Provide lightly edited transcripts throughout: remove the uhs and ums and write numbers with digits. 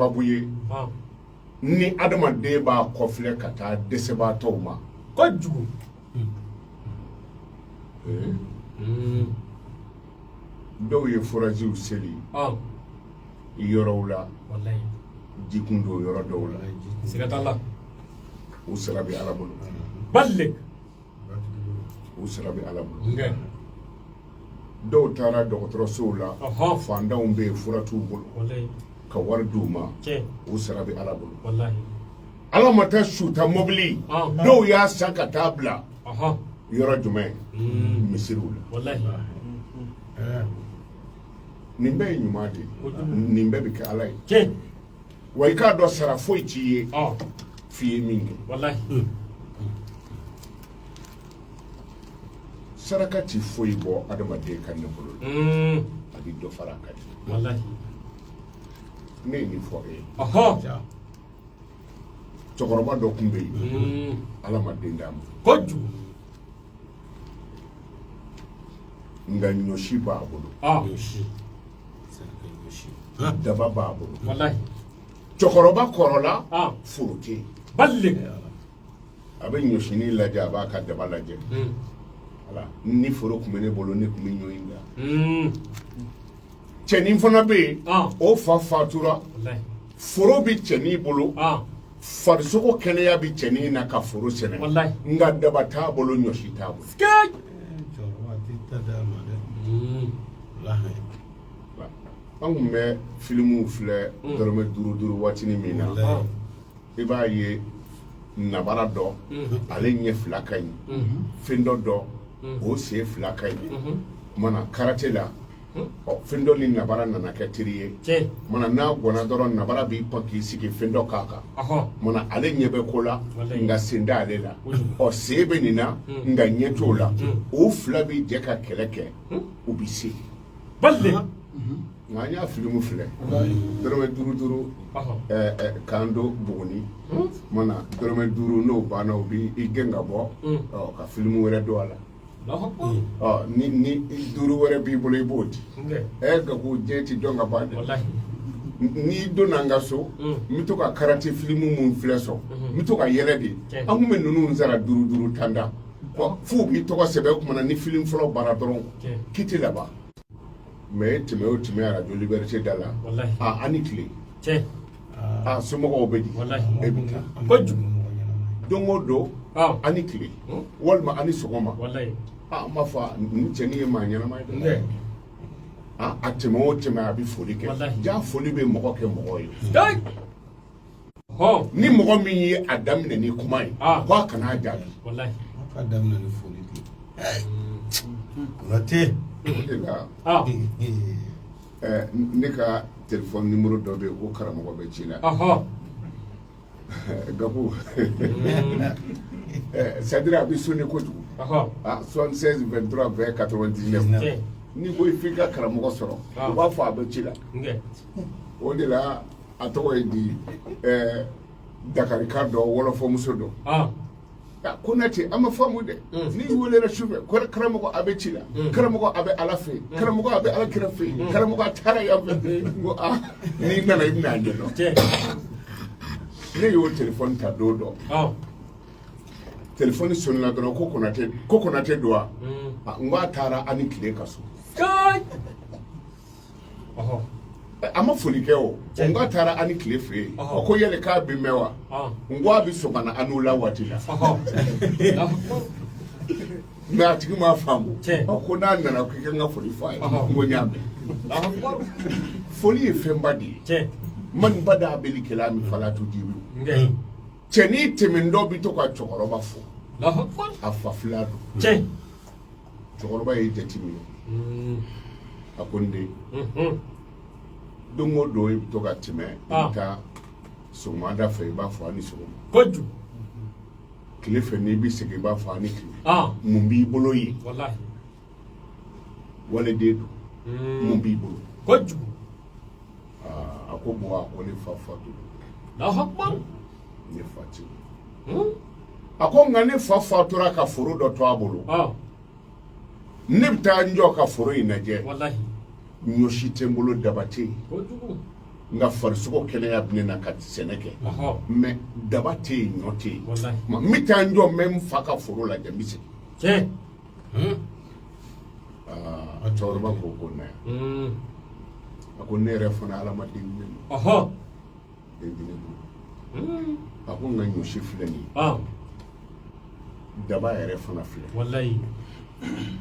Sababu ye ni adamaden b'a kɔfilɛ ka taa dɛsɛbaatɔw ma kojugu. Dɔw ye foraziw seli yɔrɔw la, ji kun don yɔrɔ dɔw la. Siga t'a la. U sara bɛ Ala bolo. Balik. U sara bɛ Ala bolo. Dɔw taara dɔgɔtɔrɔsow la, fantanw bɛ yen, fura t'u bolo, ka wari d'u ma, u sara bɛ Ala bolo. Ala ma taa su ta mobili, dɔw y'a san ka taa bila yɔrɔ jumɛn? Misiriw la. Nin bɛɛ ye ɲuman de ye, nin bɛɛ bɛ kɛ Ala ye. Wa i k'a dɔn, sara foyi t'i ye f'i ye min kɛ. Saraka ti foyi bɔ adamaden ka nafolo la, a bɛ dɔ fara a kan de. Ne ye nin fɔ e ye, cɛkɔrɔba dɔ tun bɛ yen, Ala ma den d'a ma. Kojugu. Nka ɲɔsi b'a bolo, daba b'a bolo. Cɛkɔrɔba kɔrɔla, foro tɛ yen. A bɛ ɲɔsinin lajɛ, a b'a ka daba lajɛ. Ala, ni foro tun bɛ ne bolo, ne tun bɛ ɲɔ in da. Cɛnin fana bɛ yen, o fa fatura, foro bɛ cɛnin bolo, farisogo kɛnɛya bɛ cɛnin na ka foro sɛnɛ, nka daba t'a bolo, ɲɔsi t'a bolo. An tun bɛ filimuw filɛ dɔrɔmɛ duuru duuru waatinin min na, i b'a ye nabara dɔ, ale ɲɛ fila ka ɲi, fɛn dɔ dɔ, o sen fila ka ɲi. Mana karate la, ɔ, fɛn dɔ ni nabara nana kɛ teri ye. Mana n'a gɔnna dɔrɔn, nabara b'i pan k'i sigi fɛn dɔ k'a kan. Mana ale ɲɛ bɛ ko la, nka sen t'ale la. Ɔ, sen bɛ nin na, nka ɲɛ t'o la. O fila bɛ jɛ ka kɛlɛ kɛ, u bɛ se. Nka an y'a filimu filɛ, dɔrɔmɛ duuru duuru k'an don Buguni. Mana dɔrɔmɛ duuru n'o banna, u b'i gɛn ka bɔ ka filimu wɛrɛ don a la. Ni duuru wɛrɛ b'i bolo, i b'o di. Ɛ, Gaku, diɲɛ ti dɔn ka ban dɛ. N'i donna n ka so, n bɛ to ka karate filimu mun filɛ sɔn, n bɛ to ka yɛlɛ de. An tun bɛ ninnu sara duuru duuru, tan tan, f'u b'i tɔgɔ sɛbɛn. O tuma na, ni filimu fɔlɔ banna dɔrɔn, kiti laban. Mais tɛmɛ o tɛmɛ arajo Liberté da la, a ni tile, a somɔgɔw bɛ di? E bɛ taa don o don, a ni tile walima a ni sɔgɔma. An b'a fɔ nin cɛnin ye maa ɲɛnama ye dɛ. A tɛmɛ o tɛmɛ, a bɛ foli kɛ. Ja foli bɛ mɔgɔ kɛ mɔgɔ ye. Ni mɔgɔ min ye a daminɛ ni kuma ye, ko a kana jaabi. Ka daminɛ ni foli de ye. O de la, ne ka téléphone numéro dɔ bɛ yen ko karamɔgɔ bɛ ci la. Gaku, c'est à dire a bɛ sonner kojugu, 76 23 20 99. N'i ko f'i ka karamɔgɔ sɔrɔ, u b'a fɔ a bɛ ci la. O de la, a tɔgɔ ye di, Dakarika dɔ, wɔlɔfɔmuso dɔ Konate, an ma faamu dɛ. N'i welela sufɛ ko karamɔgɔ a bɛ ci la, karamɔgɔ a bɛ Ala fɛ yen, karamɔgɔ a bɛ Ala kira fɛ yen, karamɔgɔ a taara yan fɛ, n ko aa, n'i nana i bɛna a ɲɛdɔn. Ne y'o téléphone ta don dɔ, téléphone sonnera dɔrɔn, ko Konate, ko Konate don wa? N ko a taara a ni tile ka so. A ma foli kɛ o. N k'a taara a ni tile fɛ yen. O ko yali k'a bɛ mɛn wa? N ko a bɛ sɔn ka na an n'u la waati la. Mais a tigi m'a faamu. Ko n'a nana, k'i ka n ka foli fɔ a ye. N ko n y'a mɛn. Foli ye fɛnba de ye. Man bada bil kalami fala tujibu. Cɛnin tɛmɛntɔ bɛ to ka cɛkɔrɔba fo, a fa fila don. Cɛkɔrɔba ye jate minɛ, a ko n den, don o don i bɛ to ka tɛmɛ, i bɛ taa sɔgɔmada fɛ, i b'a fɔ a ni sɔgɔma. Kojugu. Tile fɛ, n'i bɛ segin, i b'a fɔ a ni tile. Mun b'i bolo yen? Waliden don, mun b'i bolo? Kojugu. A ko bon, a ko ne fa fatura. Ne fa tɛ. A ko nka ne fa fatura ka foro dɔ to a bolo. Ne bɛ taa n jɔ ka foro in lajɛ. Ɲɔsi tɛ n bolo, daba tɛ yen. Nka farisogo kɛnɛya bɛ ne na ka sɛnɛ kɛ, mais daba tɛ yen, ɲɔ tɛ yen. N bɛ taa n jɔ n bɛ n fa ka foro lajɛ, n bɛ segin. Aa, cɛkɔrɔba ko na yan. A ko ne yɛrɛ fana Ala ma den di ne ma, den tɛ ne bolo. A ko n ka ɲɔsi filɛ nin ye, daba yɛrɛ fana filɛ,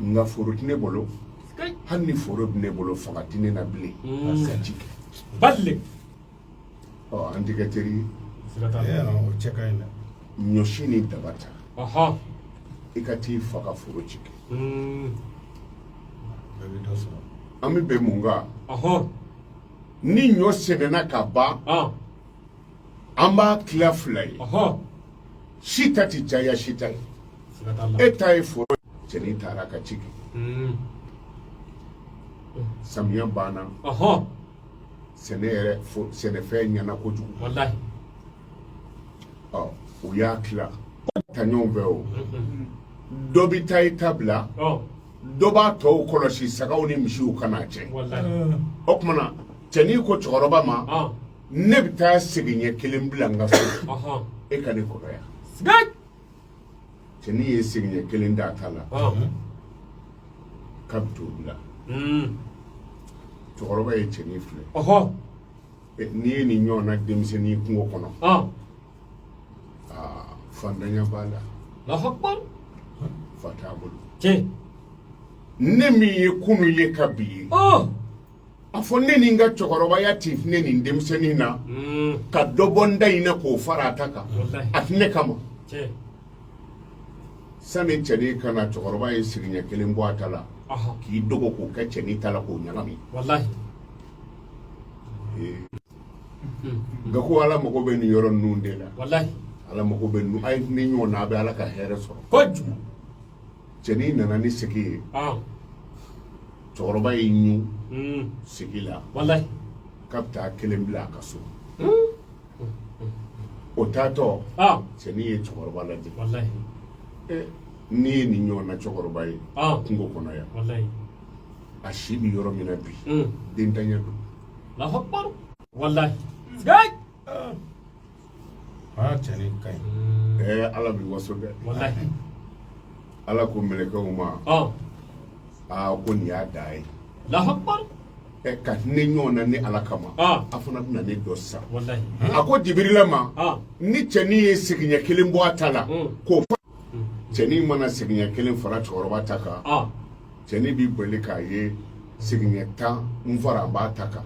nka foro tɛ ne bolo. Hali ni foro bɛ ne bolo, fanga tɛ ne na bilen ka ci kɛ. Ɔ, an tɛ kɛ teri ye. O cɛ ka ɲi dɛ. Ɲɔsi ni daba ta, i ka t'i fa ka foro ci kɛ. Bɛɛ bɛ dɔ sɔrɔ. An bɛ bɛn mun kan? Ni ɲɔ sɛnɛna ka ban, an b'a tila fila ye. Si ta tɛ caya si ta ye. E ta ye foro. Cɛnin taara ka ci kɛ. Samiya banna, sɛnɛ yɛrɛ, sɛnɛfɛn ɲɛna kojugu. Ɔ, u y'a tila ta ɲɔgɔn fɛ. O dɔ bɛ taa i ta bila, dɔ b'a tɔw kɔlɔsi, sagaw ni misiw kana cɛ. O tuma na cɛnin ko cɛkɔrɔba ma, ne bɛ taa segiɲɛ kelen bila n ka so, e ka ne kɔrɔ yan. Cɛnin ye segiɲɛ kelen d'a ta la k'a bɛ t'o bila. Cɛkɔrɔba ye cɛnin filɛ. N'i ye nin ɲɔgɔnna denmisɛnnin kungo kɔnɔ, aa, fantanya b'a la, fa t'a bolo. Ne min ye kunun ye ka bi ye, a fɔ ne ni n ka cɛkɔrɔbaya tɛ ne nin denmisɛnnin na ka dɔ bɔ n da in na k'o fara a ta kan, a tɛ ne kama. Sani cɛnin ka na, cɛkɔrɔba ye sigiɲɛ kelen bɔ a ta la k'i dogo k'o kɛ cɛnin ta la k'o ɲagami. Nka ko Ala mago bɛ nin yɔrɔ ninnu de la. Ala mago bɛ ninnu. A ye ni ɲɔgɔn na, a bɛ Ala ka hɛrɛ sɔrɔ. Cɛnin nana ni segi ye. Cɛkɔrɔba y'i ɲun segi la k'a bɛ taa kelen bila a ka so. O taatɔ, cɛnin ye cɛkɔrɔba lajɛ. N'i ye nin ɲɔgɔnna cɛkɔrɔba ye kungo kɔnɔ yan, a si bɛ yɔrɔ min na bi, dentanya don. Aa, cɛnin ka ɲi. Ɛɛ, Ala b'i waso dɛ. Ala ko mɛlɛkɛw ma, aa, ko nin y'a da ye. Ɛ, ka ne ɲɔgɔn na ni Ala kama, a fana bɛna ne dɔ sisan. A ko Jibirila ma, ni cɛnin ye segiɲɛ kelen bɔ a ta la k'o, cɛnin mana segiɲɛ kelen fara cɛkɔrɔba ta kan, cɛnin b'i bali k'a ye segiɲɛ 10 n fara an b'a ta kan.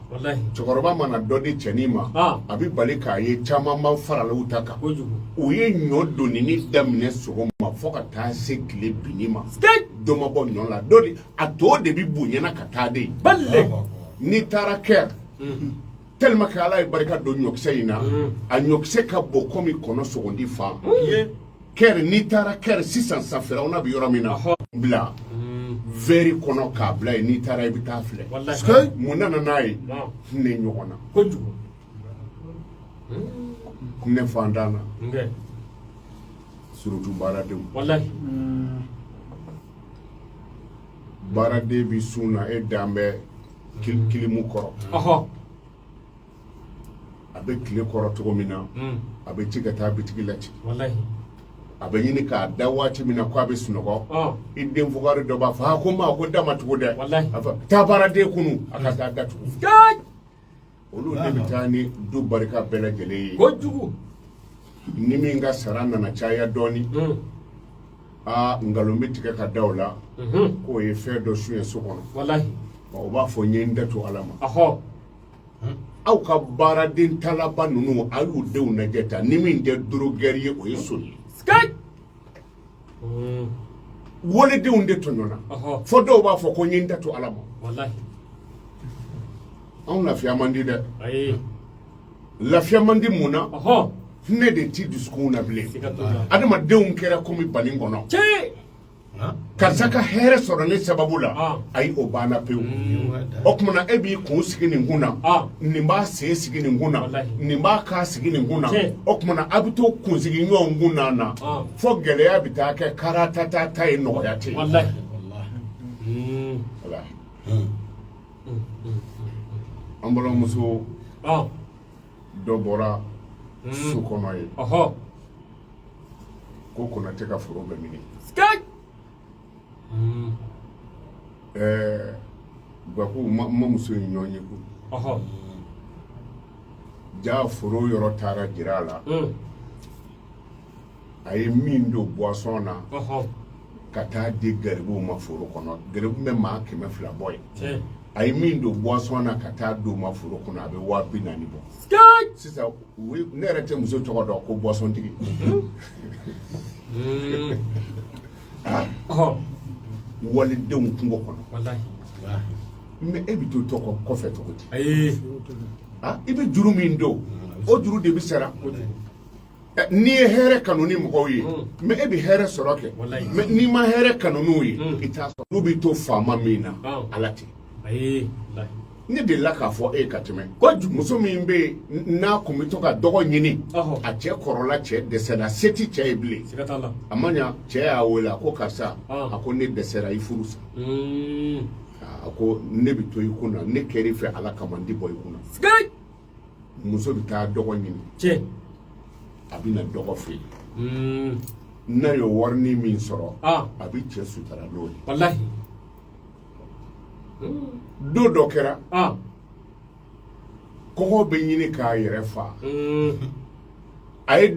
Cɛkɔrɔba mana dɔ di cɛnin ma, a bɛ bali k'a ye caman b'an farala u ta kan. U ye ɲɔ donini daminɛ sɔgɔma fo ka taa se tile binni ma, dɔ ma bɔ ɲɔ la. Dɔ de a tɔ de bɛ bonyana ka taa de. N'i taara kɛ, tellement que Ala ye barika don ɲɔkisɛ in na, a ɲɔkisɛ ka bon komi kɔnɔ sogondi fan. Kɛri, n'i taara kɛri sisan sa, Firawuna bɛ yɔrɔ min na, bila verre kɔnɔ k'a bila yen, n'i taara i bɛ taa filɛ. Mun nana n'a ye? Ne ɲɔgɔn na ne fantan na, surtout baaradenw. Baaraden bɛ sun na, e dan bɛ kilimu kɔrɔ. A bɛ tile kɔrɔ cogo min na, a bɛ ci ka taa bitigi la ci. A bɛ ɲini k'a da waati min na ko a bɛ sunɔgɔ, i den fugari dɔ b'a fɔ, a ko ma ko da ma tugu dɛ, a fɔ taa baaraden kunu a ka taa da tugu. Olu de bɛ taa ni du barika bɛɛ lajɛlen ye. Ni min ka sara nana caya dɔɔni, aa, nkalon bɛ tigɛ ka da o la k'o ye fɛn dɔ suɲɛ so kɔnɔ. O b'a fɔ n ye n da to Ala ma. Aw ka baaraden talaba ninnu, a y'u denw lajɛ ta, ni min tɛ drogueur ye, o ye son ye. Waledenw de tɔɲɔna fo dɔw b'a fɔ ko n ye n da to Ala ma. Anw lafiya man di dɛ. Lafiya man di mun na? Ne de ti dusukun na bilen. Adamadenw kɛra komi bani kɔnɔ. Karisa ka hɛrɛ sɔrɔ ne sababu la, ayi, o banna pewu. O tuma na e b'i kun sigi nin kun na, nin b'a sen sigi nin kun na, nin b'a kan sigi nin kun na. O tuma na a bɛ to kunsigi ɲɔgɔn kun na fo gɛlɛya bɛ taa kɛ karatata ta ye, nɔgɔya tɛ yen. An balimamuso. Dɔ bɔra so kɔnɔ ye ko Konatɛ ka foro bɛ mini? Ɛɛ, Gaku, ma muso in ɲɔgɔn ye ko ja foro yɔrɔ taara jira a la. A ye min don boisson na ka taa di garibuw ma foro kɔnɔ, garibu bɛ maa 200 bɔ yen. A ye min don boisson na ka taa di u ma foro kɔnɔ, a bɛ 40.000 bɔ sisan. Ne yɛrɛ tɛ muso tɔgɔ dɔn ko boisson tigi. Walidenw kungo kɔnɔ, mais e bɛ to tɔgɔ kɔfɛ cogo di? I bɛ juru min don, o juru de bɛ sara. N'i ye hɛrɛ kanu ni mɔgɔw ye, mais e bɛ hɛrɛ sɔrɔ kɛ. Mais n'i ma hɛrɛ kanu n'u ye, i t'a sɔrɔ. Olu bɛ to faama min na, Ala tɛ. Ne delila k'a fɔ e ka tɛmɛ, muso min bɛ yen n'a kun bɛ to ka dɔgɔ ɲini, a cɛ kɔrɔla, cɛ dɛsɛra, se tɛ cɛ ye bilen. A ma ɲa, cɛ y'a wele, a ko: "Karisa," a ko, "ne dɛsɛra, i furu sa." A ko: "Ne bɛ to i kun na, ne kɛr'i fɛ Ala kama, n tɛ bɔ i kun na." Muso bɛ taa dɔgɔ ɲini, a bɛ na dɔgɔ fɛ yen. N'a ye warini min sɔrɔ, a bɛ cɛ sutura n'o ye. Don dɔ kɛra, kɔgɔ bɛ ɲini k'a yɛrɛ fa. A ye